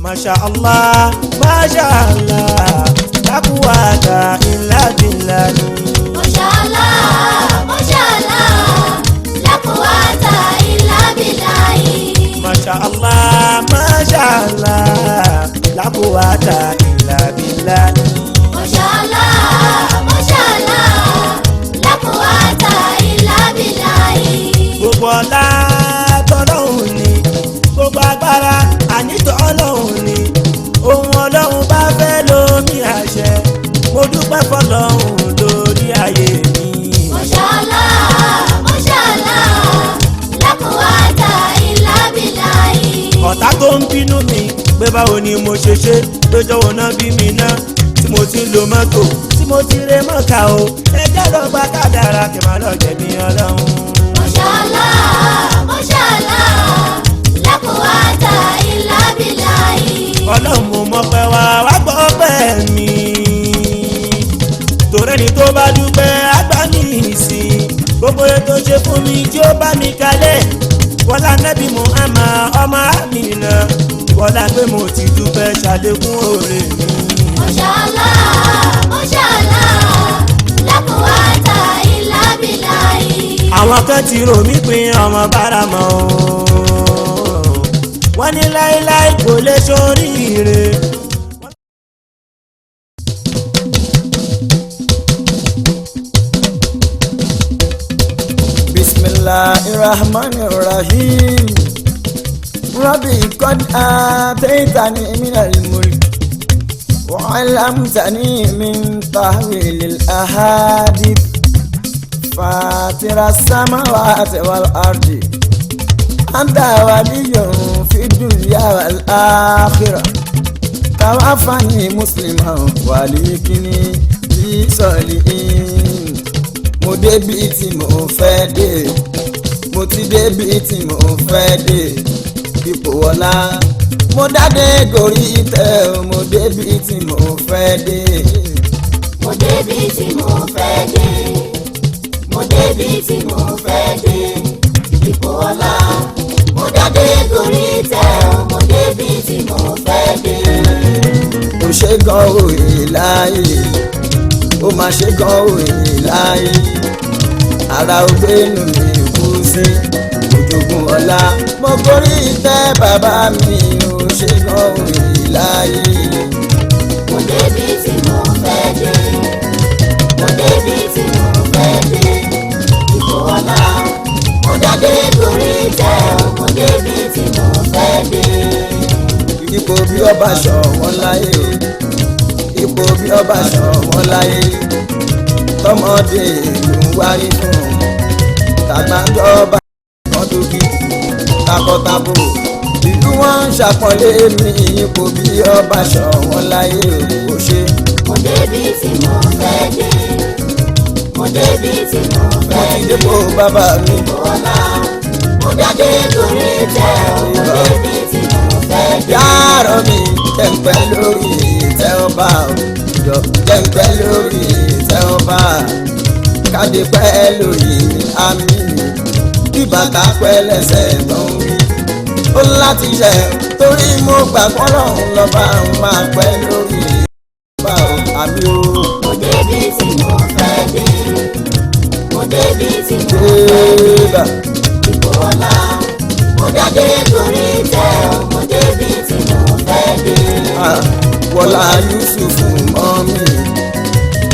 Masha Allah, Masha Allah, la quwwata illa billah. Mashallah, mashallah, la quwwata illa billahi. Masha Allah, Masha Allah, la quwwata illa billah. Mashallah, mashallah, la quwwata illa billahi. Gbogbo ọlá tọlọ́hun ni, gbogbo agbára àní tọlọ́hun ni. Ohun Ọlọ́run bá fẹ́ lómi àṣẹ, mo dúpẹ́ fọlọ́hun lórí ayé mi. Mashallah, mashallah, la quwwata illa billahi. Ọ̀tá tó ń bínú mi pé báwo ni mo ṣe ṣe lójó wo náà bí mi ná, tí mo ti ń lo mọ́tò, tí mo ti ré mọ́ka o, ẹjẹ́ lọ gba kádàrá kí n má lọ jẹ̀bi Ọlọ́run. Mashallah, mashallah, la quwwata illa billahi. Ọlọ́run, mo mọpẹ́ wá, wá gbọ́ pẹ́ mi, torí ẹni tó bá dúpẹ́ àgbà ní ìsìn. Gbogbo ètò ṣe fún mi tí ó bá mi kalẹ̀, wọlá nẹ́bí Muhammad ọmọ Amina, wọlá pé mo ti dúpẹ́, ṣàlékún oore mi. Mashallah, mashallah, la quwwata illa billahi. Àwọn kan ti rò mí pin ọmọ bára mọ́ o, wọ́n ní láéláé kò lè ṣoríire. Bismillahirrahmanirrahim. Rabbi qad ataytani minal mulk wa 'allamtani min ta'wilil ahadith. Fatira samawati wal ardi. Anta waliyyun fid dunya wal akhirah. Tawaffani musliman walikini bis salihin. Mo débi tí mo fẹ́ dé, mo ti débi tí mo fẹ́ dé, ipò ọlá mo dáde gorí ìtẹ́ o, mo débi tí mo fẹ́ dé. Mo débi tí mo fẹ́ dé, mo débi tí mo fẹ́ dé, ipò ọlá mo dáde gorí tẹ́ o, mo débi tí mo fẹ́ dé. Ó ṣe gan òye láàyè, ó máa ṣe gan òye láàyè, ara ògbénu mi kú sí ojoogun ọlá, mo gorí ìtẹ́ bàbá mi, ó ṣe gan òye láàyè. Mo débi tí mo fẹ́ dé, mo débi tí mo fẹ́ dé, ipò ọlá mo dáde gorí tẹ́ o, mo débi tí mo fẹ́ dé. Ipò bí ọba ṣọ̀wọ́n láyé o, ipò bí ọba ṣọ̀wọ́n láyé, tọmọdé ìlú ń wárí fún, tàgbàjọba kan tó kí takọtabo ìlú wọn ń ṣàpọ́nlé mi, ipò bí ọba ṣọ̀wọ́n láyé o, ò ṣe. Mo débi tí mo fẹ́ dé, mo débi tí mo Mo fẹ́ ti dé. dépò bàbá mi. Ọlá mo dáde gorí tẹ́ o, mo débi tí mo fẹ́ dé. Yàrá mi tẹ̀ǹpẹ́ lórí ìtẹ́ ọba o, jọ tẹ̀ǹpẹ́ lórí ìtẹ́ ọba, káde pẹ́ lórí àmì, kí bàtà pẹ́ lẹ́sẹ̀ tó ń wí. Ó láti ṣe torí mo gbàgbọ́ lọ́hùn lọ́ba ń máa pẹ́ lórí ọba o, àmì o. Mo débi tí mo fẹ́ dé, mo débi tí mo fẹ́ dé. Ébà. Ipò ọlá mo dáde gorí tẹ́ o, mo débi tí mo fẹ́ dé. Ah, wọlá Yusuf mọ́ mi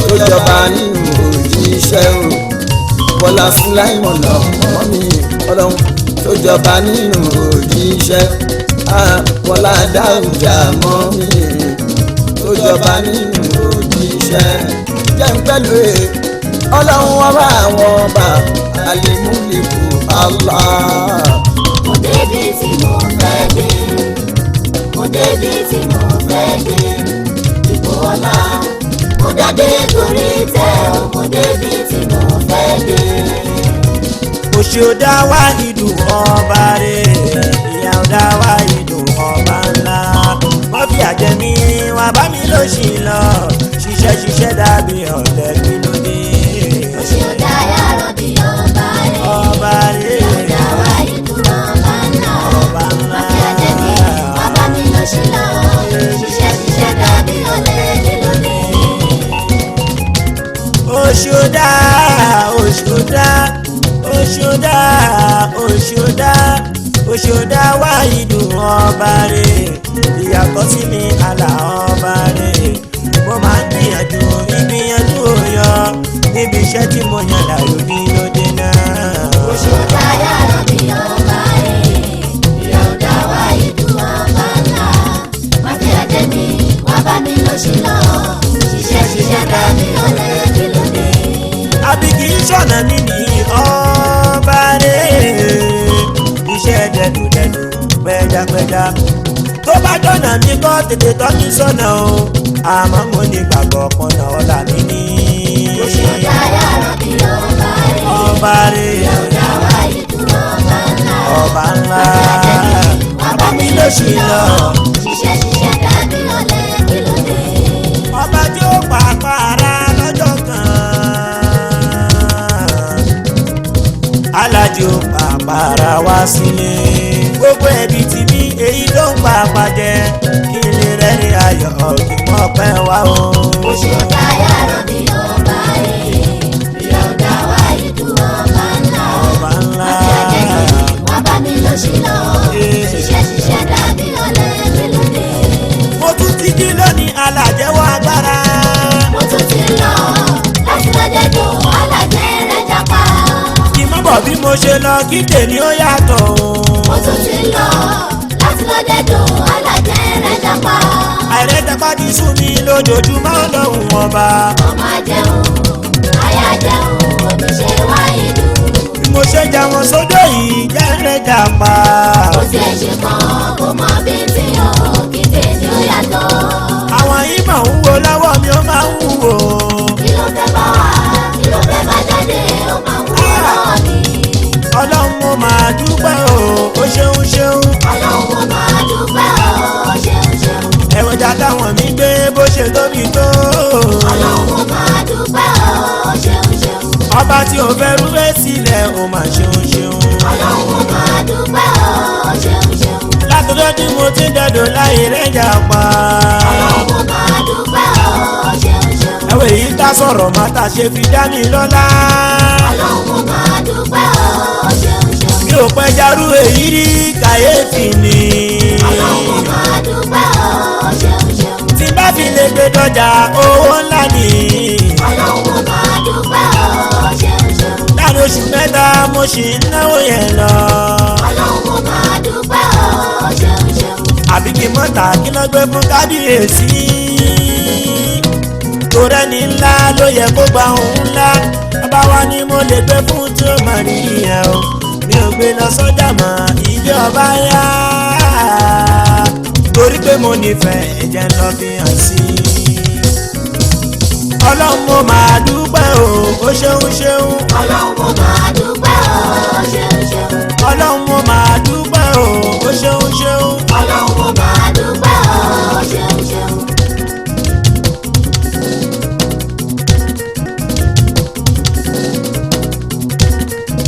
tó jọba nínú òjíṣẹ́ o, wọlá Sulaimon mọ́ mi ọlọ́run tó jọba nínú òjíṣẹ́. Ah, wọlá Dáúdà mọ́ mi tó jọba nínú òjíṣẹ́, jẹ́ ń pẹ́lú ẹ̀ ọlọ́run ọba àwọn ọba alimuliku Allah. Mo débi tí mo fẹ́ dé, mo débi tí mo fẹ́ dé, ipò ọlá mo dáde gorí tẹ́ o, mo débi tí mo fẹ́ dé. Òṣì ò dá wá ìdùn ọba rẹ̀, ìyà ò dá wá ìdùn ọba ńlá. Wọ́n fi àjẹ mi wá bá mi lóṣì lọ, ṣiṣẹ́ ṣiṣẹ́ dàbí ọ̀lẹ, kí ló dé? Òṣì ò dá yàrá bí ọba rẹ̀. Ọba rẹ̀. Ìyà ò dá wá ìdùn ọba ńlá. Ọba ńlá. Má fi àjẹ mi wá bá mi lóṣì lọ. Òṣòdà òṣòdà òṣòdà wá ìdùn ọba rẹ̀ ìyàtọ̀ sí mi àlà ọba rẹ̀ mo máa ń gbìyànjú ìgbìyànjú òyọ níbi iṣẹ́ tí mo yàn láàyò ní lóde náà. Òṣòdà yàrá bí ọba rẹ̀, ìyá ọ̀dà wá ìdú ọba ńlá. Má fi àjẹ́ mi, wá bá mi lọ sí lọ. Ṣiṣẹ́ ṣiṣẹ́ dá mi ọ̀lẹ kí ló dé? Àbí kì í ṣọ̀nà mi ní ọba rẹ̀ iṣẹ́ dẹ̀dùdẹ̀dù pẹjapẹja tó bá jọ̀nà mi kọ́ tètè tọ́ mi sọ́nà o àmọ́ mo ní gbàgbọ́ pọ̀nà ọ̀la mi ní. Òṣòdà yàrá bí ọba rẹ̀, Ọba rẹ̀ ìyá ọ̀dà wá ìdú ọba ńlá. Ọba ńlá Má fi àjẹ́ mi, wá bá mi lọ sí lọ. Ṣiṣẹ́ ṣiṣẹ́ dá mi ọ̀lẹ kí ló dé? Ọba tí ó pàpà ara lọ́jọ́ kan alájò pàpà ara wá sílé gbogbo ẹbí ti bí èyí ló ń pàpà jẹ kí n lè rẹ́rìn ayọ̀ kí wọ́n pẹ́ wá o. Òṣòdà yàrá bí ọba rẹ̀, ìyá ọ̀dà wá ìdú ọba ńlá. Ọba ńlá. Má fi àjẹ́ mi, wá bá mi lọ sí lọ. Ṣiṣẹ́ ṣiṣẹ́ dá mi ọ̀lẹ kí ló dé? Mo tún ti jí lónìí alájẹwọ́ agbára. Mo tún ti lọ láti lọ jẹ́jọ́ alájẹ́ rẹ̀ jápa. Kí má bọ̀ bí mo ṣe lọ kí tèmi ó yàtọ̀ o. Mo tún ti lọ láti lọ jẹ́jọ́ alájẹ́ rẹ̀ jápa. Àìrẹ́tàpá ti sú mi lójoojúmọ́ lọ́hùn ọba. Ọmọ jẹun, aya jẹun, oníṣẹ́ wá ìlú. Bí mo ṣe já wọn sódò yìí jẹ́rẹ̀ jàpá. Kò tiẹ̀ ṣe kan, kò mọ bí tí o, kí tèmi ó yàtọ̀. Àwọn ìmọ̀ ń wo lọ́wọ́ mi ó máa ń wúwo. Kí ló fẹ́ bá wá? Kí ló fẹ́ bá jáde? Ó máa ń wúwo lọ́wọ́ mi. Ọlọ́run mo máa dúpẹ́ o, ó ṣeun ṣeun. Ọlọ́run mo máa dúpẹ́ o, ó ṣeun ṣeun. Ẹ̀wọ̀jà táwọn mi gbé bó ṣe tóbi tó. Ọlọ́run mo máa dúpẹ́ o, ó ṣeun ṣeun. Ọba tí ò fẹ́ rúwé sílẹ̀ ó máa ṣeun ṣeun. Ọlọ́run mo máa dúpẹ́ o, ó ṣeun ṣeun. Látọjọ́ tí mo ti ń dẹ́dọ̀ láì rẹ́jà pa. Ọlọ́run mo máa dúpẹ́ o, ó ṣeun ṣeun. Ẹ̀wọ̀ èyí tá sọ̀rọ̀ má ta ṣe fi dá mi lọ́lá. Ọlọ́run mo máa dúpẹ́ o, ó ṣeun ṣeun. Mi ò pẹ́ jarú èyí rí kàyéfì ni. Ọlọ́run mo máa dúpẹ́ o, ó ṣeun ṣeun. Tí bá fi lè gbé dọjà owó ńlá ni. Ọlọ́run mo máa dúpẹ́ o, ó ṣeun ṣeun. Láàrin oṣù mẹ́ta mo ṣì ń náwó yẹn lọ. Ọlọ́run mo máa dúpẹ́ o, ó ṣeun ṣeun. Àbí kí n mọ̀ ta kí lọ́ gbé fún kábíyèsí. Torẹ́ni ńlá ló yẹ kó gba òun ńlá. Bàbá wa ni mo lè gbé fún tí ó mà rí yẹn o. Mi ò gbé lọ sọ́jà mọ́ ilé ọba yá. Torí pé mo nífẹ̀ẹ́ ẹ̀jẹ̀ ń lọ fi hàn sí i. Ọlọ́run mo máa dúpẹ́ o, ó ṣeun ṣeun. Ọlọ́run mo máa dúpẹ́ o, ó ṣeun ṣeun. Ọlọ́run mo máa dúpẹ́ o, ó ṣeun ṣeun. Ọlọ́run mo máa dúpẹ́ o, ó ṣeun ṣeun.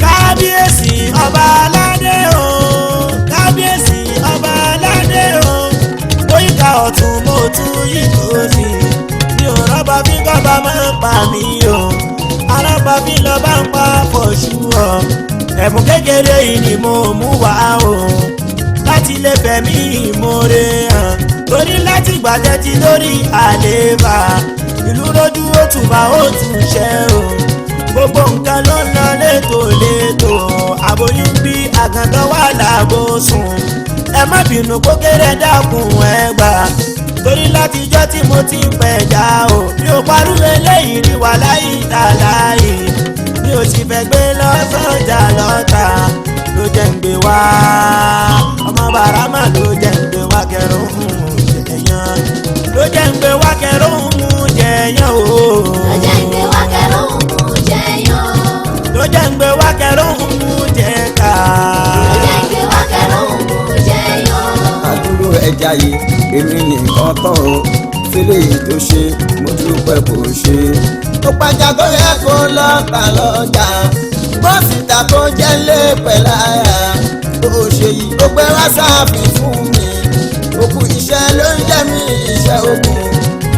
Kábíyèsí ọba aládé o, kábíyèsí ọba aládé o, bóyíká ọ̀tún mo tún yìí tó sí mi ò rọ́bà bí kọ́ba máa ń pa mí o, arábà bí lọ́ba ń pa fọ̀ṣù ọ, ẹ̀bùn kékeré yìí ni mo mú wá o láti lè fẹ̀mí ìmoore hàn torí láti gbàjẹ́ ti lórí àlééfà ìlú lójú ó tùbà ó tún ṣẹ́ o gbogbo nǹkan ló ń lọ létòlétò àbóyún bí àgàntàn wà láàbò sùn ẹ má bínú kó kéré dákun ẹ gbà torí látijọ́ tí mo ti ń pẹja o mi ò parú eléyìí ní wàláyé tàláyé mi ò sì fẹ́ gbé lọ sọ́jà lọ́ta ló jẹ́ ń gbé wá ọmọ bàrámà ló jẹ́ ń gbé wá kẹrùn ún jẹ̀yàn ló jẹ́ ń gbé wá kẹrùn ún jẹ̀yàn o Ló jẹ́ ń gbé wá kẹrùn ún jẹyàn. Ló jẹ́ ń gbé wá kẹrùn ún jẹ̀ka. Ló jẹ́ ń gbé wá kẹrùn ún jẹyàn. Àdúró ẹja yìí èmi nìkan tán o fílẹ̀ yìí tó ṣe mo dúpẹ́ kò ṣe. Ó pàjá tó yẹ kó lọ́ta lọ́jà bọ́sìtà tó jẹ́ lé pẹ̀láyà ó ṣe yìí ó gbé wá sáàfin fún mi òkú iṣẹ́ ló ń jẹ́ mi iṣẹ́ ogun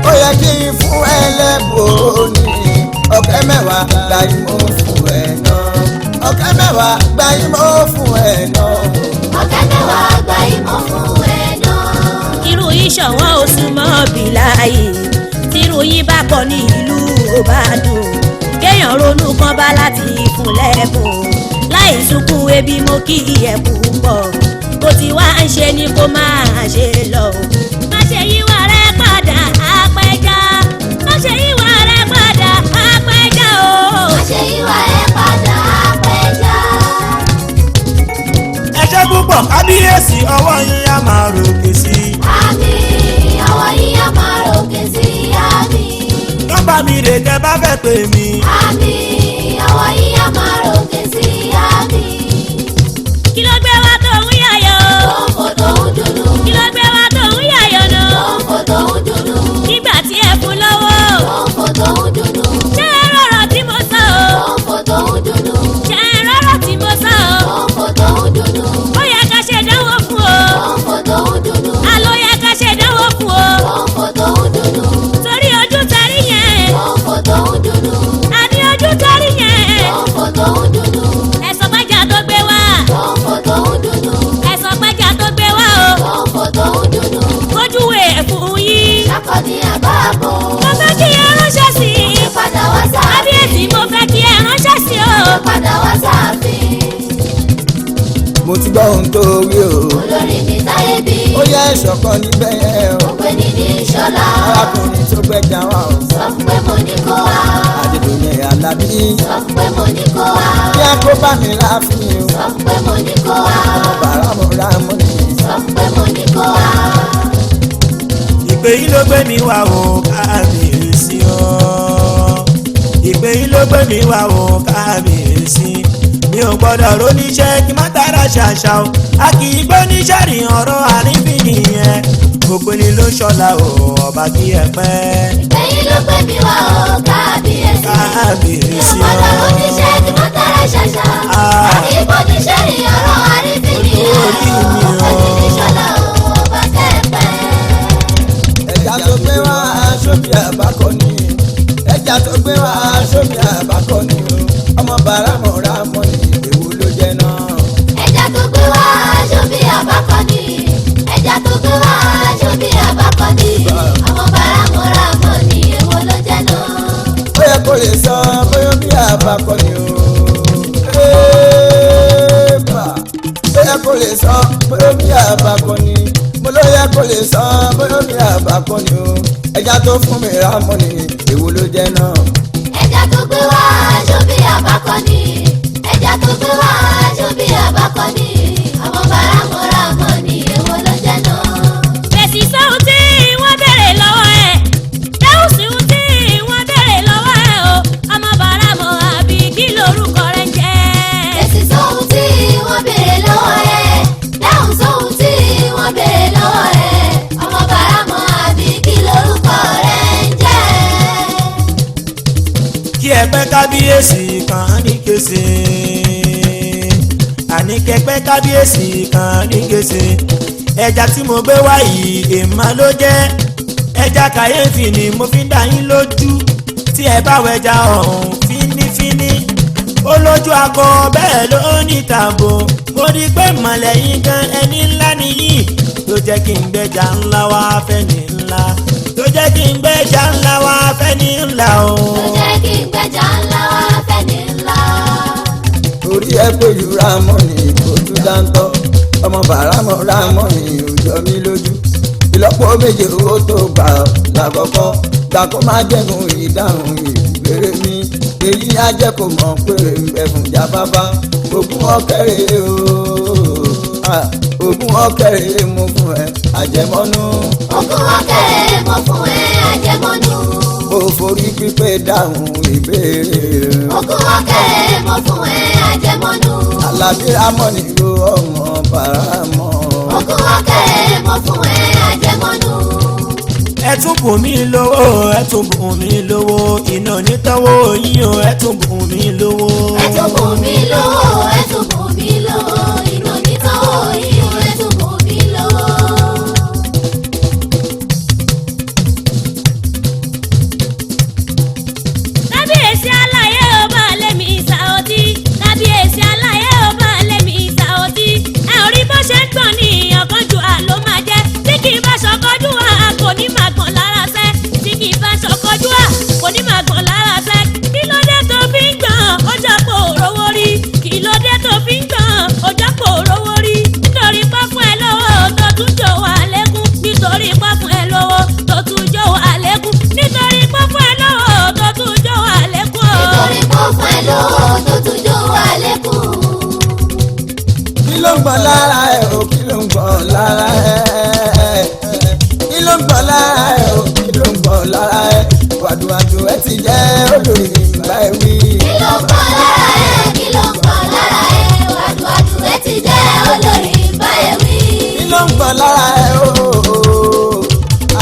ó yẹ kí n fún ẹlẹ́bùn ní ọ̀kẹ́ mẹ́wàá láì mú fún ẹ náà. Ọ̀kẹ́ mẹ́wàá gba ìmọ̀ fún ẹ̀ náà. Ọ̀kẹ́ mẹ́wàá gba ìmọ̀ fún ẹ náà. Irú yín ṣọ̀wọ́n ò súnmọ́ bíláyì, tírú yín bá pọ̀ ní ìlú ò bá dùn. Kéèyàn ronú kan bá láti fún lẹ́bùn láì sunkún ebi, mo kí ẹ púpọ̀. Bó ti wá ń ṣe ni kó máa ṣe lọ. Má ṣe yíwà rẹ padà apẹja, má ṣe yíwà rẹ padà apẹja o. Má ṣe ìwà ẹ padà apẹja. Ẹ ṣé púpọ̀ kábíyèsí, ọwọ́ yín á máa ròkè sí i. Àmín, ọwọ́ yín á máa ròkè sí i, àmín. Nọ́mbà mi rè tẹ́ bá fẹ́ pè mí. Àmín, ọwọ́ yín á máa ròkè sí i, àmín. Kí ló gbé wá tó ń yàyọ̀? Tó ń fò tó ń dùnnú. Kí ló gbé wá tó ń yàyọ̀ náà? Tó ń fò tó ń dùnnú. Nígbà tí ẹ fún lọ́wọ́. Tó ń fò tó ń dùnnú. Ṣé ẹ rọ̀rọ̀ tí mo sọ o? Tó ń fò tó ń dùnnú. Ṣé ẹ rọ̀rọ̀ tí mo sọ o? Tó ń fò tó ń dùnnú. Ó yẹ ká ṣe dánwò fún o. Tó ń fò tó ń dùnnú. Àló yẹ ká ṣe dánwò fún o. Tó ń fò tó ń dùnnú. Torí ojú tarí yẹn. Tó ń fò tó ń dùnnú. Àní ojú tarí yẹn. Tó ń fò tó ń dùnnú. Ẹ̀sọ́ pẹ́jà tó gbé wá. Tó ń fò tó ń dùnnú. Ẹ̀sọ́ pẹ́jà tó gbé wá o. Tó ń fò tó ń dùnnú. Kójúwe ẹ̀fún yín. Ṣàkọ́ni àbáàbò. Mo fẹ́ kí ẹ ránṣẹ́ sí i. Ẹ padà wá sáàfin. Kábíyèsí, mo fẹ́ kí ẹ ránṣẹ́ sí o. Ẹ padà wá sáàfin. Mo ti gbọ́ ohun tó wí o. Olórí mi táyé bí. Ó yẹ ìṣọ̀kan níbẹ̀ yẹn o. Òpè ní ní ìṣọ̀lá. Arákùnrin tó gbẹ́jà wá o. Sọ fún pé mo ní kó wá. Adédọ̀yìn Alábí. Sọ fún pé mo ní kó wá. Kí á kó bá mi láàfin o. Sọ fún pé mo ní kó wá. Ọmọ bàrámù rámù ni. Sọ fún pé mo ní kó wá. Ìpè yìí ló gbé mi wá o kábíyèsí o. Ìpè yìí ló gbé mi wá o kábíyèsí. Mi ò gbọ́dọ̀ róníṣẹ́ kí má tara ṣàṣà o. A kì í gbóníṣẹ́ rìn, ọ̀rọ̀ àrífín nìyẹn. Gbogbo ni ló ṣọlá o, ọba kí ẹ pẹ́. Ẹ̀yin ló gbé mi wá o kábíyèsí. Kábíyèsí Mi ò gbọ́dọ̀ o. oníṣẹ́ tí mo tara ṣàṣà. Ah. Àbí bóníṣẹ́ rí ọ̀rọ̀ àrífín nìyẹn. Olórí mi o. Òpè ní ní ìṣọ̀lá o, ọba kẹ́ẹ̀pẹ́. Ẹja tó gbé wá sómi àbákọ́ ni. Ẹja tó gbé wá sómi àbákọ́ ni o. Ọmọ bàrámù rámù ni, èwo ló jẹ náà? Ẹja tó gbé wá aṣọ bí abákọ́ni. Ẹja tó gbé wá aṣọ bí abákọ́ni. Ọmọ bàrámọ̀rámọ̀ ni, èwo ló jẹ́ náà? Ó yẹ kó lè sọ bóyá bí àbákọ́ ni o. Ẹ́ẹ̀bà. Ó yẹ kó lè sọ bóyá bí àbákọ́ ni. Mo ló yẹ kó lè sọ bóyá bí àbákọ́ ni o. Ẹja tó fún mi rámù ni, èwo ló jẹ náà? Ẹja tó gbé wá aṣọ bí abákọ́ni. Ẹja tó gbé wá aṣọ bí abákọ́ni. Ọmọ bàrámọ̀rámọ̀ ni, èwo ló jẹ́ náà? Fèsì sóhun tí wọ́n béèrè lọ́wọ́ ẹ̀. Dáhùn sí ohun tí wọ́n béèrè lọ́wọ́ ẹ̀ o. Ọmọ bàrámọ̀ àbí kí lorúkọ rẹ̀ ń jẹ́? Fèsì sóhun tí wọ́n béèrè lọ́wọ́ ẹ̀. Dáhùn sóhun tí wọ́n béèrè lọ́wọ́ ẹ̀. Ọmọ bàrámọ̀ àbí kí lorúkọ rẹ̀ ń jẹ́? Kí ẹ pẹ́ kábíyèsí kan ní kése. Àní kẹpẹ́ kábíyèsí kan ní kése. Ẹja tí mo gbé wá yìí èèmà ló jẹ́. Ẹja kàyéfì ni mo fi ń dá yín lójú. Tí ẹ bá wẹja ọ̀hún fínífíní, ó lójú akọ bẹ́ẹ̀ ló ní tààbò. Mo rí i pé mọ̀lẹ́ yín gan ẹni ńlá nìyí, ló jẹ́ kí n gbẹ́ja ńlá wá fẹ́ni ńlá, ló jẹ́ kí n gbẹ́ja ńlá wá fẹ́ni ńlá o. Ló jẹ́ kí n gbẹ́jà ńlá wá fẹ́ni ńlá. Orí ẹ pé ju rámọ́ ni kò tún dáńtọ́. Ọmọ bàrámọ̀ rámọ́ ni ò jọ mí lójú. Ìlọ́po méje owó tó gbà ọ́ lákọ̀ọ́kọ́ gbà kó má jẹ́gun ìdáhùn ìbéèrè mi. Èyí á jẹ́ kó mọ̀ pé ń bẹ fún jáfáfá. Ogún ọ̀kẹ́rẹ́ o. Ah, ogún ọ̀kẹ́rẹ́ mo fún ẹ àjẹmọ́nú. Ogún ọ̀kẹ́rẹ́ mo fún ẹ àjẹmọ́nú. Mo forí pípé dáhùn ìbéèrè. Ogún ọ̀kẹ́rẹ́ mo fún ẹ àjẹmọ́nú. Àlàbí rámọ́ ni ló ọmọ bàrámọ́. Ogún ọ̀kẹ́rẹ́ mo fún ẹ àjẹmọ́nú. Ẹ tún bùn mí lówó, ẹ tún bùn mí lówó, iná onítọ́wọ́ yín o, ẹ tún bùn mí lówó. Ẹ tún bùn mí lówó, ẹ tún bùn mí lówó, iná onítọ́wọ́ yín o, ẹ tún bùn mí lówó. Kábíyèsí aláyé ọba lẹ́mí sàọ́tì, kábíyèsí gbọ̀n lára ẹ̀ o kí ló ń gbọ̀n lára ẹ̀ kí ló ń gbọ̀n lára ẹ̀ o kí ló ń gbọ̀n lára ẹ̀ wàdùwàdù ẹ ti jẹ́ olórí ìgbà ẹ̀ wí. Kí ló ń pọ̀ lára ẹ̀? Kí ló ń pọ̀ lára ẹ̀? Wàdùwàdù ẹ ti jẹ́ olórí bá ẹ wí. Kí ló ń gbọ̀n lára ẹ̀ o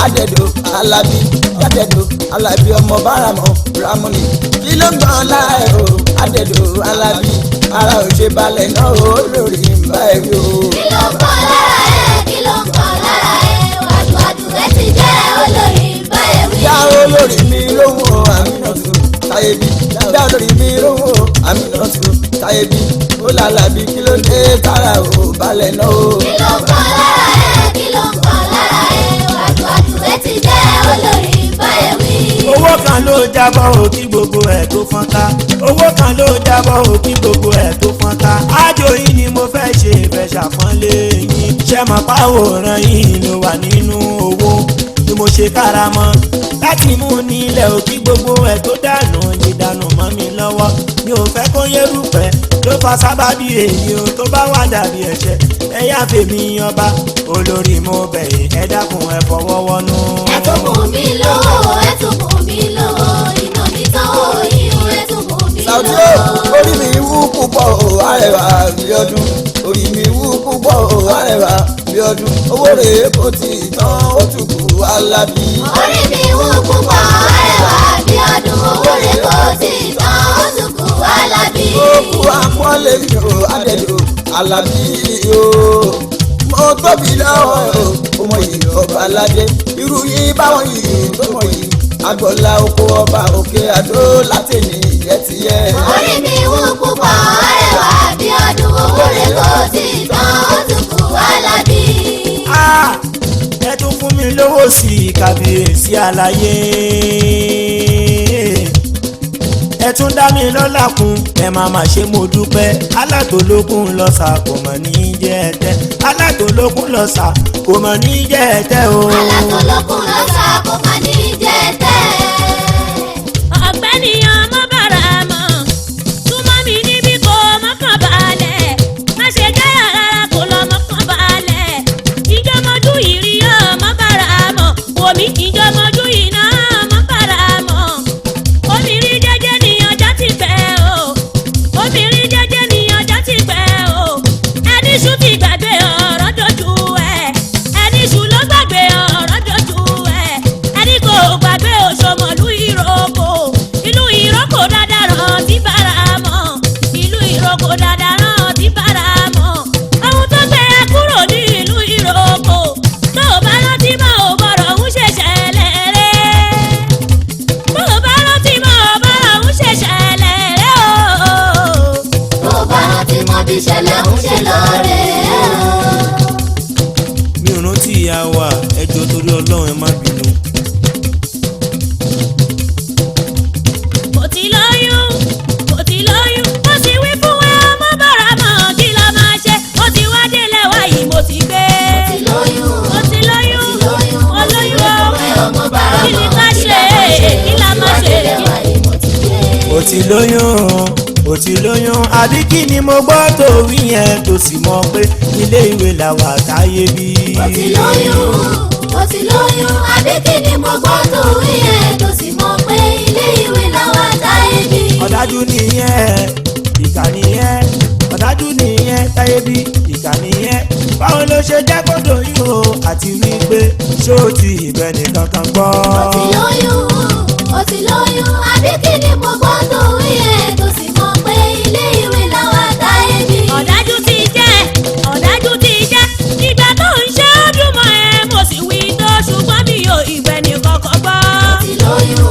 adẹ̀dọ̀ alábí adẹ̀dọ̀ alábí ọmọ báramọ̀ ramoni kí ló ń gbọ̀n lára ẹ̀ o adẹ̀dọ̀ alábí ara ò ṣe balẹ̀ náà olórí ìgbà ẹ̀ wí o. Kí ló ń pọ̀ lára ẹ̀? Kí ló ń pọ̀ lára ẹ̀? Wàdùwàdù ẹ ti jẹ́ olórí bá ẹ wí. Dá olórí mi lóhùn o Àmínátù Táyébí dá olórí mi lóhùn o Àmínátù Táyébí ó lálàbí kí ló dé tára ò balẹ̀ náà o. Kí ló ń pọ̀ lára ẹ̀? Kí ló ń pọ̀ lára ẹ̀? Wàdùwàdù ẹ ti jẹ́ olórí bá ẹ wí. Owó kan ló jábọ́ o kí gbogbo ẹ̀ tó fọ́nká. Owó kan ló jábọ́ o kí gbogbo ẹ̀ tó fọ́nká. Ájò yìí ni mo fẹ́ ṣe ìfẹ́ ṣàpọ́nlé yín. Ṣé mo pàwòrán yìí ló wà nínú owó ni mo ṣe káramọ́ láti mú nílẹ̀ o kí gbogbo ẹ̀ tó dànù yìí dànù mọ́ mi lọ́wọ́. Mi ò fẹ́ kó yérùpẹ̀ ló fa sábàbí èyí o tó bá wà dàbí ẹ̀ṣẹ̀. Ẹ yá fèmí ọba olórí mo bẹ̀ yín ẹ dákun ẹ fọwọ́ wọnú. Ẹ tún bùn mí lówó, ẹ tún bùn mí lówó, iná mi tán òyìn, ẹ tún bùn mí Sàùtí o lówó. Orí mi wú púpọ̀ o arẹwà bí ọdún orí mi wú púpọ̀ o arẹwà bí ọdún owó rèé kò tí ì tán ó tún kù alábí. Orí mi wú púpọ̀, arẹwà bí ọdún, owó rẹ̀ kò tí ì tán, ó tún kù Alábí. Ó kú àpọ́nlé mi o adẹ̀dọ̀ alábí o mo tóbi lọ́wọ́ o ọmọ yìí ọba aládé irú yìí báwọn yìí tó mọ̀ yìí agbọ̀lá oko ọba òkè àdó láti ní ìyẹ́ ti yẹ. Orí mi wú púpọ̀, arẹwà bí ọdún, owó rẹ̀ kò tí ì tán, ó tún kù Alábí. Ah, ẹ tún fún mi lówó sí i kàbíyèsí àlàyé ẹ tún dá mi lọ́lá kún ẹ má má ṣe mo dúpẹ́ alátòlókun lọ́sà kò mọ̀ ní jẹ́ ẹ̀tẹ́ alátòlókun lọ́sà kò mọ̀ ní jẹ́ ẹ̀tẹ́ o. Alátòlókun lọ́sà kò má ní jẹ́ tẹ́. Ọ̀gbẹ́ni ọmọ bàrà mọ̀ súnmọ́ mi níbí kò mọ́kàn balẹ̀ má ṣe jáyà rárá kò lọ mọ́kàn balẹ̀ ìjọmọ́jú ìrì ọmọ bàrà mọ̀ wòmí ìjọmọ́jú iná ọmọ bàrà mọ̀ obìnrin jẹ́jẹ́ ni ọjọ́ ti pẹ́ o obìnrin jẹ́jẹ́ ni ọjọ́ ti pẹ́ o ẹni ṣú ti gbàgbé ọ̀rọ̀ dojú ẹ̀ ẹni ṣú ló gbàgbé ọ̀rọ̀ dojú ẹ̀ ẹni kò gbàgbé òṣòmọ̀lú ìrókò ìlú ìrókò dáadáa rántí bára mọ̀ ìlú ìrókò dáadáa rántí bára mọ̀ ohun tó gbé ẹ kúrò ní ìlú ìrókò tó o bá rántí mọ́ ò bọ̀rọ̀ ń ṣẹ̀ṣẹ̀ lẹ́rẹ́ tó o bá rántí mọ́ ò bọ̀rọ̀ ń ṣẹ̀ṣẹ̀ lẹ́rẹ́ o. Tó bá rántí mọ bí ìṣẹ̀lẹ̀ ń ṣe lọ rèé o. Mi ò rántí ìyá wa ẹ jọ̀ọ́ torí Ọlọ́run ẹ má bínú. Mo ti lóyún mo ti lóyún mo sì wí fún ẹ ọmọ bàrà mọ̀ kí la máa ṣe mo ti wá délẹ̀ wáyé mo ti gbé. Mo ti lóyún. Mo ti lóyún Lóyún, mo lóyún o ẹ ọmọ bàrà kí ni mọ̀, ká kí ṣe la máa ṣe? kí la máa ṣe. Mo ti wá délẹ̀ wáyé, mo ti gbé. Ó ti lóyún ó ti lóyún àbí kí ni mo gbọ́ tó wí yẹn tó sì mọ̀ pé ilé ìwé làwà táyé bí. Mo ti lóyún, mo ti lóyún, àbí kí ni mo gbọ́ tó wí ẹ̀ tó sì mọ̀ pé ilé ìwé làwọn táyé bí. Ọ̀dájú nìyẹn ìkà nìyẹn ọ̀dájú nìyẹn táyé bí ìkà nìyẹn báwo ló ṣe jẹ́ kó dòyún o àti wípé ṣó o ti ìbẹ̀ nìkan kan gbọ́. Mo ti lóyún, mo ti lóyún, àbí kí ni mo gbọ́ tó wí ẹ̀ tó sì mọ̀ pé ilé ìwé làwọn táyé bí. Ọ̀dájú ti jẹ́ ọ̀dájú ti jẹ́ ìgbà tó ń ṣe ó dùn mọ́ ẹ mo sì wí tó ṣùgbọ́n mi ò ìgbẹ́ ní kọ́kọ́ gbọ́. Mo ti lóyún,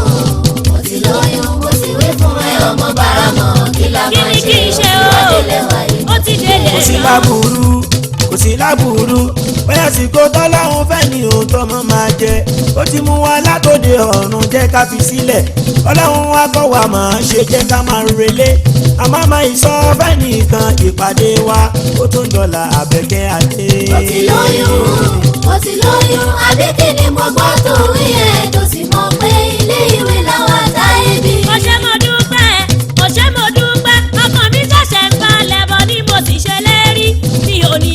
mo ti lóyún, mo sì wí fún ẹ ọmọ bàrà mọ̀ kí la Kí máa ni ṣe? kí n ṣe Ó ti wá o? délẹ̀ wáyé, Ó ti délẹ̀ Kò sí lọ. láburú kò sí láburú bóyá àsìkò tọ́láhùn fẹ́ ni òun tọmọ máa jẹ ó ti mú wa látòde ọ̀run jẹ́ ká fi sílẹ̀ ọlọ́run wa kọ́ wa máa ṣe jẹ́ ká máa relé àmọ́ máa ìsọ fẹ́ nìkan ìpàdé wa ó tún dọ̀là àbẹ̀kẹ́ adé. Mo ti lóyún, mo ti lóyún, àbí kí ni mo gbọ́ tó wí ẹ̀ tó sì mọ̀ pé ilé ìwé làwọn táyé bí. Mo ṣé mo dúpẹ́ mo ṣé mo dúpẹ́ ọkàn mi ṣẹ̀ṣẹ̀ ń balẹ̀ bọ̀ ni mo sì ṣe lérí mi ò ní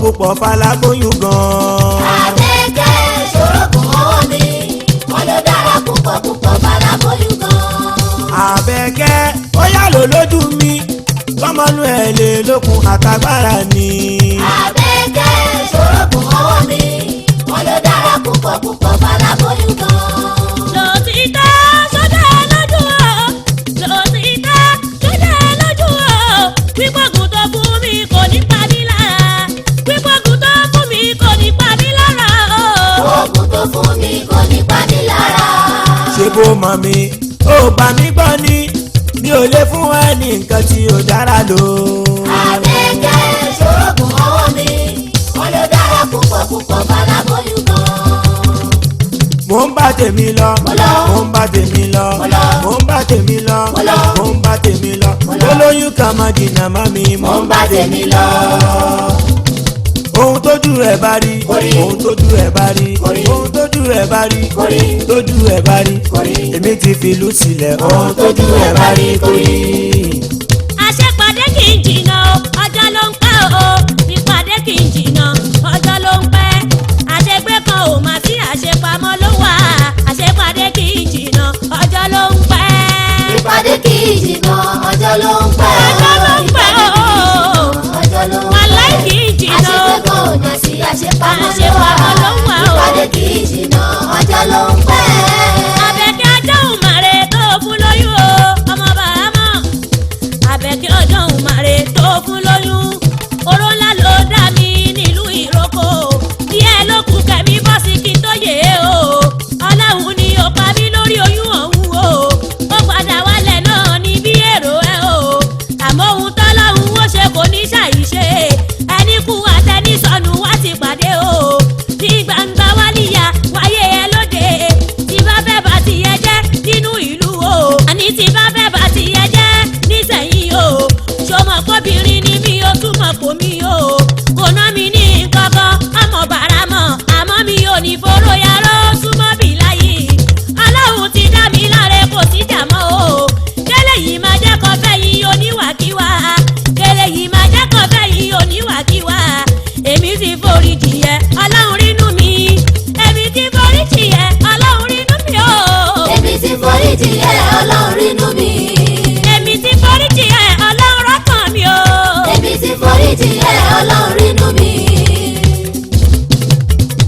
púpọ̀ falábóyún gan-an. Àbẹ̀kẹ́ ṣòrògùn ọwọ́ mi, wọ́n ló dára púpọ̀ púpọ̀ fàlàbóyún gan. Àbẹ̀kẹ́ ó yà lò lójú mi kọ́mọnú ẹ̀ lè lókun àtagbára ni. Àbẹ̀kẹ́ ṣòrògùn ọwọ́ mi, wọ́n ló dára púpọ̀ púpọ̀ fàlàbóyún gan. Lòtítọ́ sódà lójú o, lòtítọ́ sódà lójú o, pípọ̀gùn tó fún mi kò ní pa mí lára, pípọ̀gùn tó fún mi kò ní pa mí lára o. Oògùn tó fún mi kò ní pa mí lára. Ṣé bó mọ̀ mi ó bá mi gbọ́ ni mi ò lè fún ẹ ní nǹkan tí ò dára lò. Àbẹ̀kẹ́ ṣòrògùn ọwọ́ mi, wọ́n ló dára púpọ̀ púpọ̀ fàlàbóyún gan. Mò ń bá tèmi lọ, Mo lọ. mò ń bá tèmi lọ, Mo lọ. mò ń bá tèmi lọ, Mo lọ. mò ń bá tèmi lọ. Mo lọ. Olóyún kan máa jìnnà mọ́ mi, mò ń bá tèmi lọ. Ohun tójú ẹ̀ bá rí, Orí. ohun tójú ẹ̀ bá rí, Orí. ohun tójú ẹ̀ bá rí, Orí. tójú ẹ̀ bá rí, Orí. èmi ti fìlú sílẹ̀, ohun tójú ẹ̀ bá rí kórí. Àṣepàdé kì í jìnnà o, ọjọ́ ló ń pẹ́ o. Ìpàdé kì í jìnnà, ọjọ́ ló ń pẹ́. Àṣegbé kan ò mà sí, àṣepamọ́ ló wà. Àṣepàdé kì í jìnnà, ọjọ́ ló ń pẹ́. Ìpàdé kì í jìnnà, ọjọ́ ló ń pẹ́. Ọjọ́ ló ń pẹ́ Ìpàdé kì í o. jìnnà, ọjọ́ ló ń pẹ́. Wàláì kì í jìnnà o. Àṣegbé kan ò mà sí, àṣepamọ́ ló wà. Àṣepamọ́ ló wà o. Ìpàdé kì í jìnnà, ọjọ́ ló ń pẹ́. Àbẹ̀kẹ́ ọjọ́ òmàrè tó fún lóyún o, ọmọ bàrámọ̀. Àbẹ̀kẹ́ ọjọ́ òmàrè tó fún lóyún. Oró ńlá ló dá mi nílùú Ìrókò. Díẹ̀ ló kù kẹ̀mí bọ́ sí kí n tó yè é o. Ọlọ́run ni ó pa mí lórí oyún ọ̀hún o. Ó padà wálẹ̀ náà ní bí èrò ẹ o. Àmọ́ ohun tọ́lọ́run ó ṣe kò ní ṣàìṣe. Ẹni kú àtẹni sọnù wá ti pàdé o. Ní gbangba wálíyà wáyé ẹ lóde. Tí bá fẹ́ bá ti yẹ jẹ́ nínú ìlú o. Àní tí bá fẹ́ bá ti yẹ jẹ́ nísẹ̀yìn o. Ṣọmọ kóbìnrin ni mi ò túmọ̀ kò mí o. Kò ná mi ní nǹkankan, ọmọ bàrà mọ̀. Àmọ́ mi ò ní foró yarọ́ súnmọ́ bí láyé. Ọlọ́run ti dá mi láre kò sí jà mọ́ o. Kélé yìí máa jẹ́ kó fẹ́ yìí oníwàkiwà. Kélé yìí máa jẹ́ kó fẹ́ yìí oníwàkiwà. Èmi ti forí jìyẹ, Ọlọ́run rínú mi. Èmi ti forí jìyẹ, Ọlọ́run rínú mi o. Èmi ti forí jìyẹ, Ọlọ́run rínú mi. Èmi ti forí jìyẹ, Ọlọ́run rọ́kàn mi o. Èmi ti forí jìyẹ, Ọlọ́run rínú mi.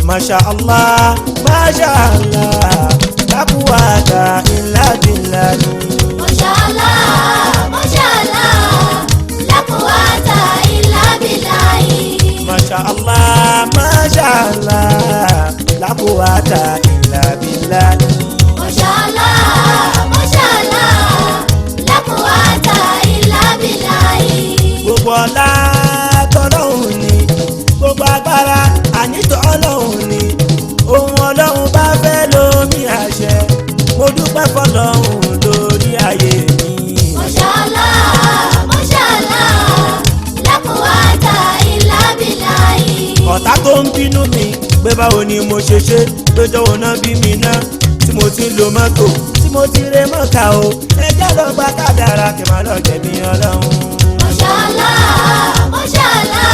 Masha Allah, Masha Allah, lakuwata illa billahi. Mashallah, mashallah, la quwwata illa billahi. Masha Allah, Masha Allah, lakuwata illa billahi. Mashallah, mashallah, la quwwata illa billahi. Gbogbo ọlá tọ́lọ́hun ni, gbogbo agbára àní tọ́lọ́hun ni. Ohun Ọlọ́run bá fẹ́ lómi àṣẹ, mo dúpẹ́ fọlọ́hun lórí ayé mi. Mashallah, mashallah, la quwwata illa billahi. Ọ̀tá tó ń bínú mi pé báwo ni mo ṣe ṣe pé jọ̀wọ́ náà bí mi ná tí mo ti ń lo mọ́tò tí mo ti ré mọ́ta o ẹjẹ́ lọ gba kádàrá kí n má lọ jẹ̀bi Ọlọ́run. Mashallah, mashallah,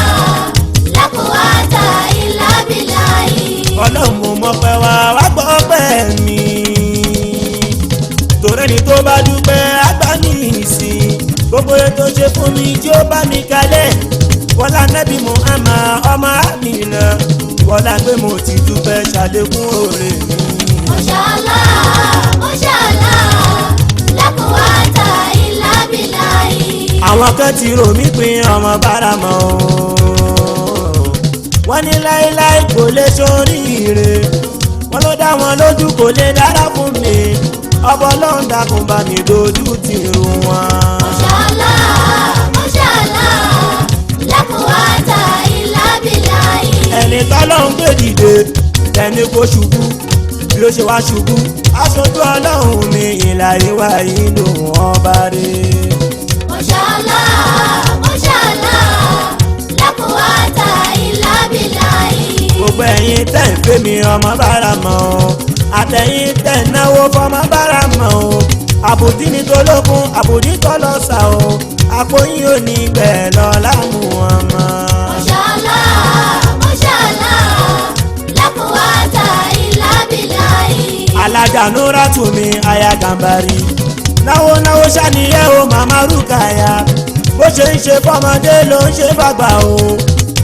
la quwwata illa billahi. Ọlọ́run mo mọpẹ́ wá wá gbọ́ pẹ́ mi torẹ́ni tó bá dúpẹ́ àgbà ní ìsìn gbogbo ètò ṣe fún mi tí ó bá mi kalẹ̀ wọlá nẹ́bí Muhammad ọmọ Amina wọlá pé mo ti dúpẹ́ ṣàlékún oore mi. Mashallah, mashallah, la quwwata illa billahi. Àwọn kan ti rò mí pin ọmọ bára mọ́ o wọ́n ní láéláé kò lè ṣoríire wọ́n ló dá wọn lójú kò lè dára fún mi ọbọ̀ ọlọ́run dákun bá mi dojú ti rú wọn. Mashallah, mashallah, la quwwata illa billahi. Ẹni tọ́lọ́run gbé dìde ẹni kò ṣubú bí ó ṣe wá ṣubú aṣojú ọlọ́run mi ìlà ìwà yìí lòun ọba rè. Mashallah, mashallah, la quwwata illa billahi. Gbogbo ẹ̀yin tẹ̀ ń fẹ́ mi ọmọ bára mọ́ o àtẹ̀yin tẹ̀ ń náwó fọmọ bára mọ́ o àbùdí ní tolókun àbùdí tọlọ́sà o àpò yín ò ní gbẹ̀ lọ láàmú ọmọ. Mashallah, Alájà Nura tù mí aya Gàmbàrí. Náwó náwó ṣàníyẹ́ o màmá Rúkàyà. Bó ṣe ń ṣe fọmọdé ló ń ṣe fàgbà o.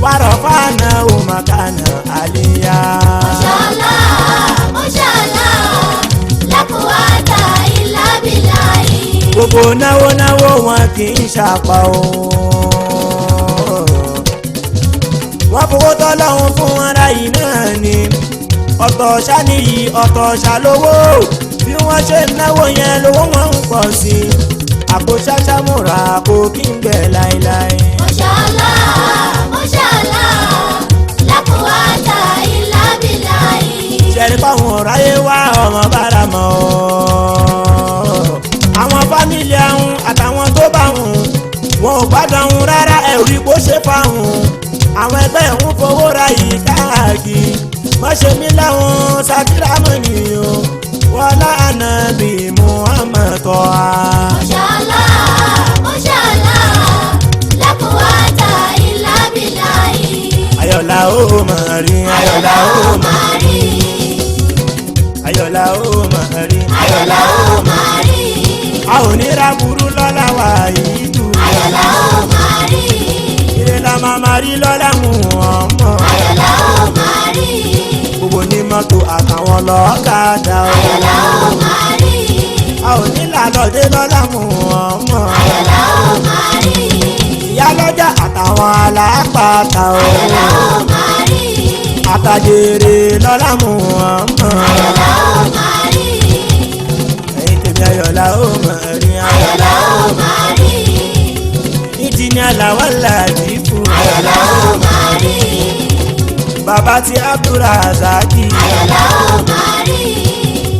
Wàrọ̀ fáànà o màkànà àlìyá. Mashallah, mashallah, la quwwata illa billahi. Gbogbo náwó náwó wọn kì í ṣàpà o. Wọ́n fowó tọ́lọ́hún fún ara yìí náà ni. Ọ̀tọ̀ ṣá nìyí ọ̀tọ̀ ṣá lówó. Bí wọ́n ṣe ń náwó yẹn lówó wọn ń pọ̀ sí i. Àpò ṣáṣá múra kò kí ń gbẹ láéláé. Mashallah, mashallah, la quwwata illa billahi. Ṣẹ̀rí fáwọn ọ̀ráyé wá ọmọ bára mọ́ ọ́. Àwọn fámìlì ahun àtàwọn tó bá hùn wọn ò gbádùn ahun rárá ẹ̀rí kó ṣe fáhùn. Àwọn ẹgbẹ́ ń fowó ra yìí káàkiri. Má ṣe mí láwọn sátìrámù ni o. Wọlá ànábì Muhammad tọ́ a. Mashallah, mashallah, la quwwata illa billahi. Ayọ̀lá ó máa rí ayọ̀lá ó máa rí. Ayọ̀lá ó máa rí Ayọ̀lá ó máa rí. A ò ní ra burú lọ́la wà yìí dù. Ayọ̀lá ó máa rí. Ire la máa máa rí lọ́la mú ọmọ. Ayọ̀lá ó máa rí. Gbogbo ní mọ́tò àtàwọn lọ́kadà o. Ayọ̀lá ó máa rí. A ò ní làlọ́dé lọ́la mú ọmọ. Ayọ̀lá ó máa rí. Ìyálọ́jà àtàwọn alápàtà o. Ayọ̀lá ó máa rí. Àtàjèrè lọ́la mú ọmọ. Ayọ̀lá ó máa rí. Ẹ̀yin tèmi ayọ̀lá ó máa rí Ayọ̀lá ó máa rí. Ìdí ni àlàwọ̀ làdí fún. Ayọ̀lá ó máa rí. Bàbá ti Abdulrazaki. Ayọ̀lá ó máa rí.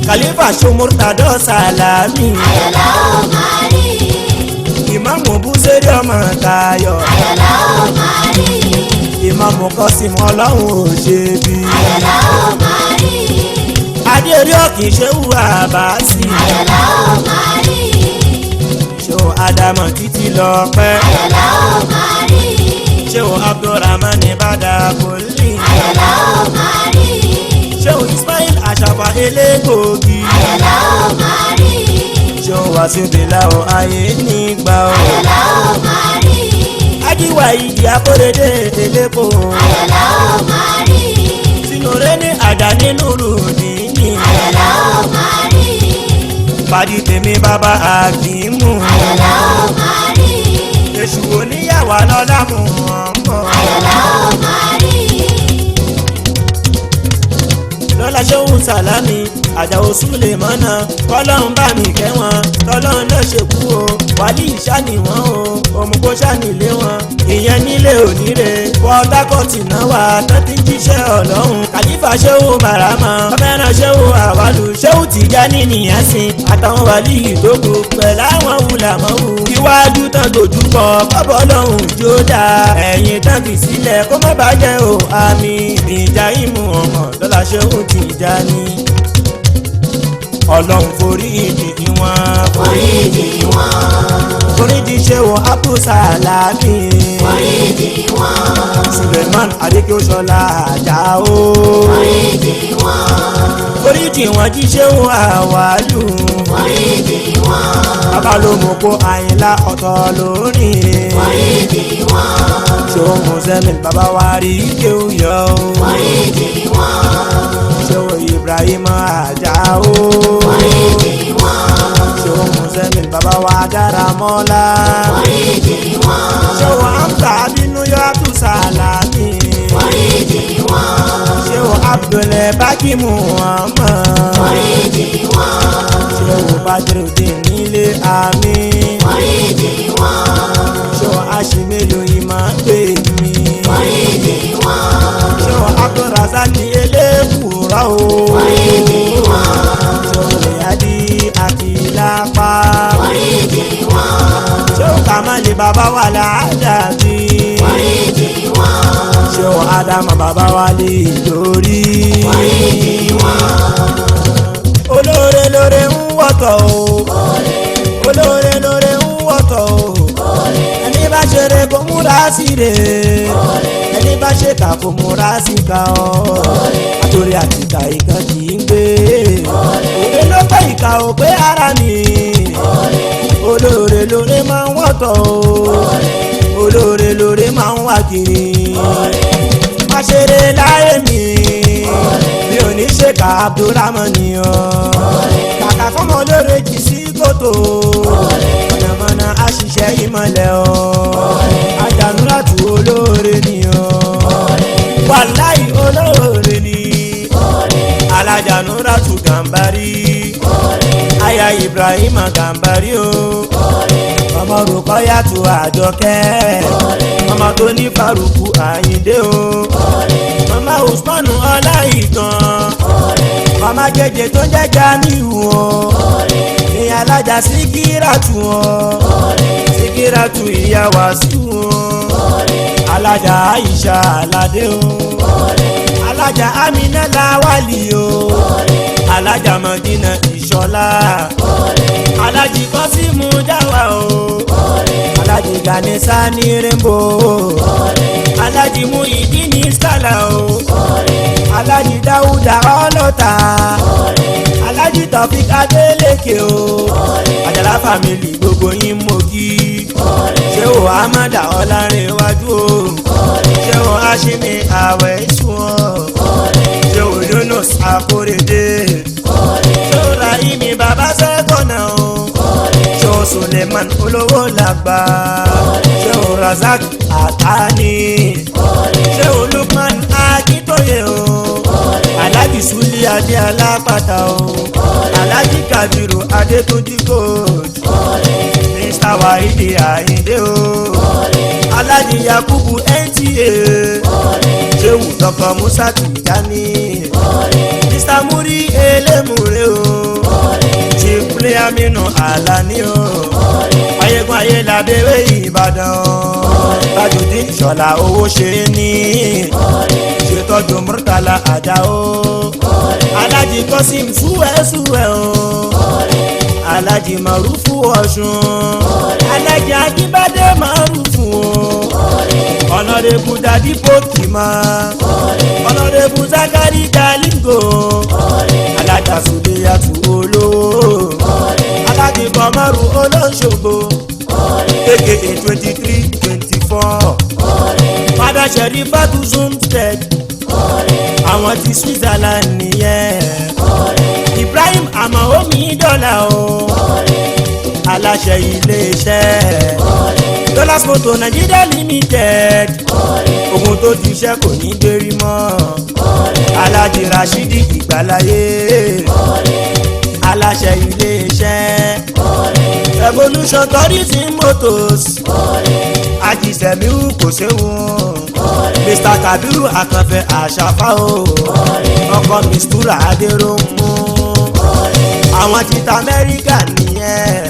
Khalifa Shomurtado Salami. Ayọ̀lá ó máa rí. Ìmáàmù Búsẹ́rì ọmọ Tayọ̀. Ayọ̀lá ó máa rí. Ìmáàmù Kọ́sìmù ọlọ́run ò ṣe bí. Ayọ̀lá ó máa rí. Adéorí òkè ṣéwù Àbáàsì. Ayọ̀lá ó máa rí. Ṣéwù Ádámọ̀ títí lọ pẹ́. Ayọ̀lá ó máa rí. Ṣéwù Abdulrahman Bàdà Kòlí. Ayọ̀lá ó máa rí. Ṣéwù Ismail Àṣàfà Elégbòogi. Ayọ̀lá ó máa rí. Ṣéwù Wàsíbìlà ò ayé nígbà o. Ayọ̀lá ó máa rí. Ajíwá ìdí Akóredé Elépo. Ayọ̀lá ó máa rí. Sinure ní àjà nínú rùdíní. Ayọ̀lá ó máa rí. Fàdí tèmi bàbá Àkímù. Ayọ̀lá ó máa rí. Èṣù oníyàwó lọ́lá mú ọmọ. Ayọ̀lá ó máa rí. Lọ́lá ṣéhùn Sàlámì, Àjàó Súlèmọ́nà, kọ́lọ́hún bá mi kẹ́ wọn, tọ́lọ́hún ló ṣekú o, wàlí ìṣáni wọn o, òmùkó ṣánilé wọn, ìyẹn nílé oníre, Port Harcourt náà wà, tán ti ń jíṣẹ́ ọlọ́run, Kàlífà ṣéhùn Bàrámà, ọmọbẹ̀rẹ̀ ṣéhùn Àwálù, ṣéhùn Tìjání nìyẹn sìn, àtàwọn wàlí ìdókò pẹ̀lú àwọn wùlàmọ́wù, iwájú tán dojú kọ, bọ́bọ́ lọ́hùn jó dáa, ẹ̀yìn tán fi sílẹ̀ kó má bàjẹ́ o, àmì ìjà ìmú ọmọ lọ́la ṣéhùn Tìjání. Ọlọ́run forí ìjì wọn. Foríjì wọn. Foríjì ṣéwọ̀n Abdulsalami. Foríjì wọn. Suleiman Adékèsọlá Àjàó. Foríjì wọn. Foríjì wọn jí ṣéwọ̀n Àwálù. Foríjì wọn. Bàbá ló mú kó Àyìnlá ọ̀tọ̀ lórí. Foríjì wọn. Ṣéwọ̀n Mùsẹ́mi bàbá wa rí kéwù yọ. Foríjì wọn. Ṣéwọ̀n Ibrahim Àjàó. Foríjì wọn. Ṣéwọ̀n Mùsẹ́mi bàbá wa Dáramọ́lá. Foríjì wọn. Ṣéwọ̀n Hamza Abínú yọ Abdulsalami. Foríjì wọn. Ṣéwọ̀n Abdulẹ̀ Bákí Muhammad. Foríjì wọn. Ṣéwọ̀n Badrudeen nílé àmì. Foríjì wọn. Ṣéwọ̀n Aṣímẹ́lò ìmọ̀ pè mí. Foríjì wọn. Ṣéwọ̀n Abdulrasaq eléwùrọ̀ o. Foríjì wọn. Ṣéwọ̀n Lèyádì Àkìlápá. Foríjì wọn. Ṣéwọ̀n Kàmáàlì bàbá wà ládàbí. Foríjì wọn. Ṣéwọ̀n Ádámọ̀ bàbá wa lè lórí. Foríjì wọn. Olóore lóore ń wọ̀tọ̀ o. Olóore lóore ń wọ̀tọ̀ o. Ẹni bá ṣeré kó múra síre. Ẹni bá ṣèkà kó múra síkà ọ́. Àtòrí àtìkà ìkan kì í gbé. Òde pé ìkà ò pé ara mi. Olóore lóore máa ń wọ́tọ̀ o. Olóore lóore máa ń wá kiri. Má ṣeré láyé mi. Mi ò ní ṣe ká Abdulrahman o. Kàkà fọmọ olóore jì sí kòtò. Mọ̀nàmọ́ná àṣìṣe ìmọ̀lẹ̀ o. Àjànúràtù olóore ni o. Wàláì olóore ni. Alájànúràtù Gàmbàrí. Aya Ibrahim Gàmbàrí o. Ọmọ Rukọ́yàtù Àjọkẹ́. Ọmọ tó ní Faruku Àyìndé o. Mama Usmanu Ọláìtàn. Mama jẹjẹ tó ń jẹjà níhù o. Ní alájà Síkíràtù o. Síkíràtù ìyá Wàsíù o. Alájà Aisha Aládé o. Alájà Amina Lawali o. Alájà Mọ̀dínà Ìṣọ̀lá. Alájì Kọ́símù Jáwà o. Alájì Gani Sani Rainbow. Alájì Muhyiddin Sálà o. Alájì Dáúdà Ọlọ́ta. Alájì Taofik Adélékè o. Àjàlá family gbogbo yín mo kí. Ṣé o Amada Ọlárẹ̀wájú o? Ṣé o Aṣími Àwẹ̀ Ìṣù o? Ṣé o Yunus Akórèdé? Ṣé o Rahimi Bàbá Sẹ́kọ̀nà o? Ṣé o Suleiman Olówó Làgbà? Ṣé o Razak Atani? Ṣé o Lukman Akíntóye o? Alhaji Suli Adé Alápàtà o. Alhaji Kabiru Adétúnjí Gold. Mr. Wahidi Ayinde o. Alhaji Yakubu NTA. Ṣéwù Dr. Musa Tijani. Mr. Muri Elemure o. Chief Kunle Aminu Alani o. Ayégun ayé labẹ́rẹ́ Ìbàdàn o. Tajudeen Ìṣọ̀lá owó ṣe é ní. Ṣètọ́jú Murtala Àjàó. Alhaji Kọ́sìm Súwẹ́súwẹ́ o. Alhaji Marufu Ọ̀ṣun. Alhaji Akínbádé Marufu o. Ọ̀nàrẹ́bù Dadi Pokima. Ọ̀nàrẹ́bù Zakari Jalingo. Alájà Sùlẹ̀yàtù Olówó. Alhaji Kọmọ́rù Olóṣogbo. Aka 23 24. Fada Sherifatu Zumstead. Àwọn ti Switzerland nìyẹn. Ibrahim Amaomi dọ́là o. Aláṣẹ iléeṣẹ́. Dollars Motor Nigeria Limited. Ogun tó ti ṣẹ́ kò ní gbérí mọ́. Alhaji Rashidi Ìgbàláyé. Aláṣẹ iléeṣẹ́. Revolution Tourism Motors. Ajísẹ̀míù kò séwu. Mr. Kabiru Akànfẹ́ Àṣàfà o. Ọkọ Mistura Adéròmù. Àwọn ti ta Amẹ́ríkà nìyẹn.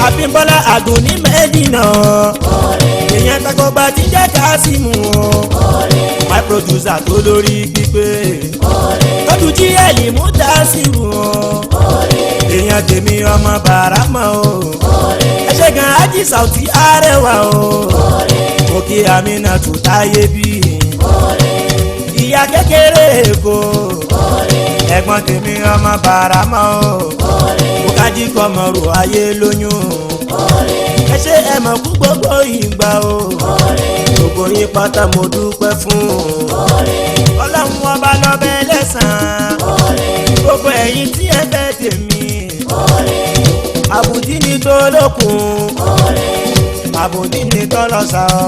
Abímbọ́lá Àdùnní Mẹ́dínà. Ìyẹn takọgba ti jẹ́ Kásímù o. My producer tó lórí pípé. Tọ́jú jíẹ̀lì mú Dásìrù o. Èèyàn tèmi ọmọ Bàrámọ̀ o. Ẹ ṣé gan Ájì Sàùtì Arẹwà o. Mo kí Amina tù táyé bí. Ìyá kékeré Èkó. Ẹ̀gbọ́n tèmi ọmọ Bàrámọ̀ o. Mo kájí kọmọrò ayé lóyún. Ẹ ṣé ẹ mọ̀ kú gbogbo ìgbà o. Gbogbo yín pátá mo dúpẹ́ fún. Ọlọ́run ọba lọ́bẹ̀ lẹ́sàn-án. Gbogbo ẹ̀yin tí ẹ fẹ́ tèmi. Àbùdí ni tó lókun. Àbùdí ni tó lọ́sà o.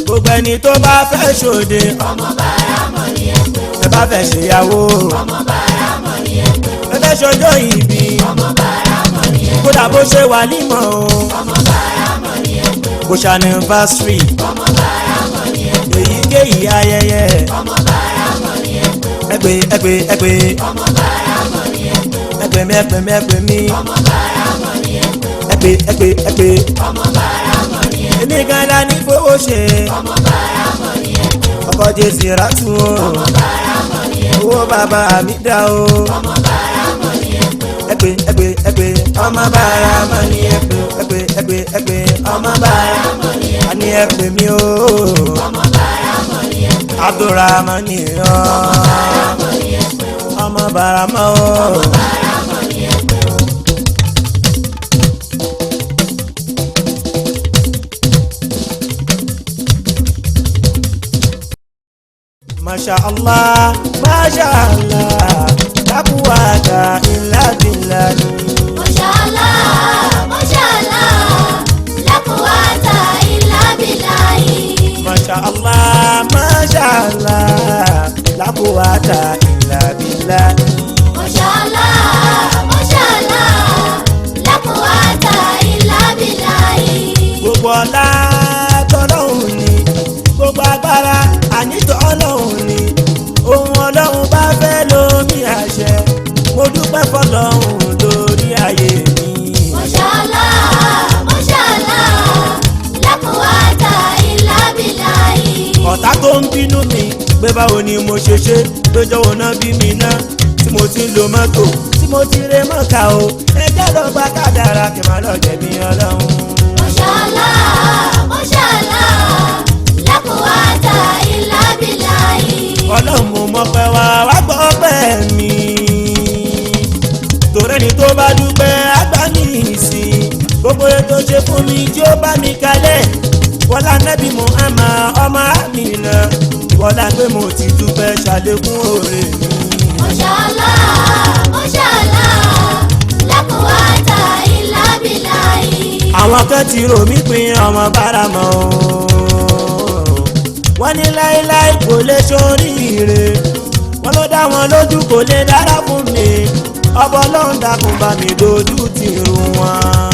Gbogbo ẹni tó bá fẹ́ ṣòde. Ọmọ Bàrámọ̀ ni ẹ pè o. Ẹ bá fẹ́ ṣèyàwó. Ọmọ Bàrámọ̀ ni ẹ pè o. Ẹ fẹ́ ṣọjọ́ ìbí. Ọmọ Bàrámọ̀ ni ẹ pè o. Kódà bó ṣe wà límọ̀ o. Ọmọ Bàrámọ̀ ni ẹ pè o. Bó ṣe anniversary. Ọmọ Bàrámọ̀ ni ẹ pè o. Èyíkéyìí ayẹyẹ. Ọmọ Bàrámọ̀ ni ẹ pè o. Ẹ pè ẹ pè ẹ pè. Ọmọ Bàrámọ̀ ni ẹ pè o. Ẹ pè mí ẹ pè mí ẹ pè mí. Ọmọ Bàrámọ̀ ni ẹ pè o. Ẹ pè ẹ pè ẹ pè. Ọmọ Bàrámọ̀ ni ẹ pè o. Èmi gan la ní fowó ṣe. Ọmọ Bàrámọ̀ ni ẹ pè o. Ọkọ̀ Jésì rátù o. Ọmọ Bàrámọ̀ ni ẹ pè o. Owó bàbá mi dá o. Ọmọ Bàrámọ̀ ni ẹ pè o. Ẹ pè ẹ pè ẹ pè. Ọmọ Bàrámọ̀ ni ẹ pè o. Ẹ pè ẹ pè ẹ pè. Ọmọ Bàrámọ̀ ni ẹ a ní ẹ pè mí o. Ọmọ Bàrámọ̀ ni ẹ pè o. Abdulrahman ni ọ. Bàrámọ̀ ni ẹ pè o. Ọmọ bàràmọ́ o. Ọmọ bàràmọ̀ ni ẹ pè o. Masha Allah, Masha Allah, la quwwata illa billah. Mashallah, mashallah, la quwwata illa billahi. Masha Allah, Masha Allah, la quwwata illa billah. Mashallah, mashallah, la quwwata illa billahi. Gbogbo ọlá tọ́lọ́hun ni, gbogbo agbára àní tọ́lọ́hun ni. Ohun Ọlọ́run bá fẹ́ lómi àṣẹ, mo dúpẹ́ fọlọ́hun lórí ayé mi. Mashallah, mashallah, la quwwata illa billahi. Ọ̀tá tó ń bínú mi pé báwo ni mo ṣe ṣe péjọ wo náà bí mi ná tí mo ti ń lo mọ́tò tí mo ti ré mọ́ka o, ẹjẹ́ lọ gba kádàrá kí n má lọ jẹ̀bi Ọlọ́run. Mashallah, mashallah, la quwwata illa billahi. Ọlọ́run mo mọpẹ́ wá wá gbọ́ ọpẹ́ mi, torẹ́ni tó bá dúpẹ́ àgbà mi sí i. Gbogbo ètò ṣe fún mi tí ó bá mi kalẹ̀, wọlá nẹ́bí Muhammad ọmọ Amina, wọlá pé mo ti dúpẹ́ ṣàlékún oore mi. Mashallah, mashallah, la quwwata illa billahi. Àwọn kan ti rò mí pin ọmọ báramọ o, wọ́n ní láéláé kò lè ṣoríire, wọ́n ló dá wọn lójú kò lè dára fún mi. Ọbọ Ọlọ́run dákun bá mi dojú ti rú wọn.